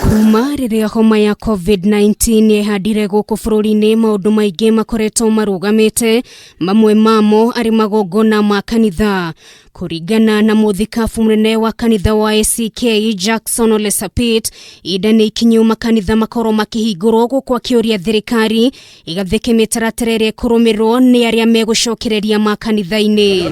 Kuma rĩrĩa homa ya COVID-19 yehandire gũkũ bũrũri-inĩ, maũndũ maingĩ makoretwo marũgamĩte, mamwe mamo arĩ magongona ma kanitha. Kũringana na mũthikabu mũnene wa kanitha wa ACK Jackson Ole Sapit, ihinda nĩ ikinyu makanitha makorwo makĩhingũrwo, gũkũ akĩũria thirikari ĩgathĩke mĩtaratara ĩrĩa ĩkũrũmĩrĩrwo nĩ arĩa megũcokereria makanitha-inĩ.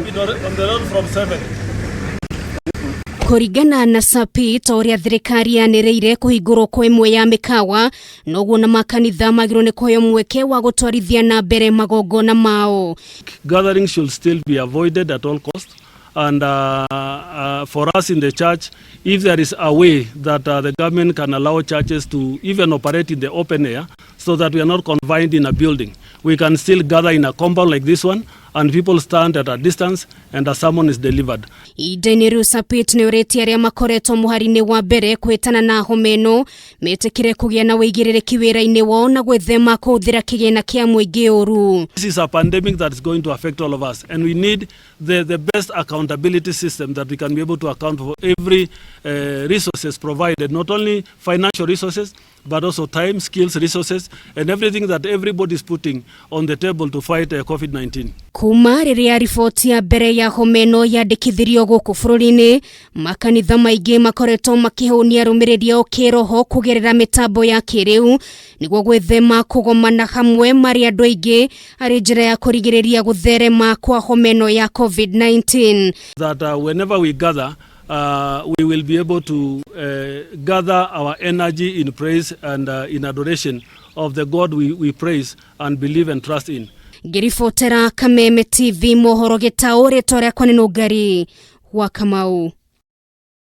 Kũringana na Sapit, o ũrĩa thirikari yanĩrĩire kũhingũrwo kwa ĩmwe ya mĩkawa, noguo na makanitha magĩrĩirwo nĩ kũheo mweke wa gũtwarithia na mbere magongona mao. Gatherings should still be avoided at all costs. And for us in the church, if there is a way that the government can allow churches to even operate in the open air so that we are not confined in a building, we can still gather in a compound like this one and people stand at a distance and a sermon is delivered. Ihinda-inĩ rĩu, Sapit nĩ ũrĩtie arĩa makoretwo mũhari-inĩ wa mbere kũhĩtana na homa ĩno metĩkĩre kũgĩa na wĩigĩrĩrĩki wĩra-inĩ wao na gwĩthema kũhũthĩra kĩgĩna kĩa mũingĩ ũru. This is a pandemic that is going to affect all of us, and we need the best accountability system that we can be able to account for every resources provided, not only financial resources, but also time, skills, resources, and everything that everybody is putting on the table to fight COVID-19. Kuma rĩrĩa riboti ya mbere ya homa ĩno yandĩkithirio gũkũ bũrũri-inĩ, makanitha maingĩ makoretwo makĩhũnia arũmĩrĩri ao kĩroho kũgerera mĩtambo ya kĩrĩu nĩguo gwĩthema kũgomana hamwe marĩ andũ aingĩ, arĩ njĩra ya kũrigĩrĩria gũtherema kwa homa ĩno ya COVID-19. That whenever we gather, we will be able to gather our energy in praise and in adoration of the God we praise and believe and trust in. Ngĩribotera Kameme TV mohoro gĩtaũ, rĩtwa rĩakwa nĩ Nũngari wa Kamau.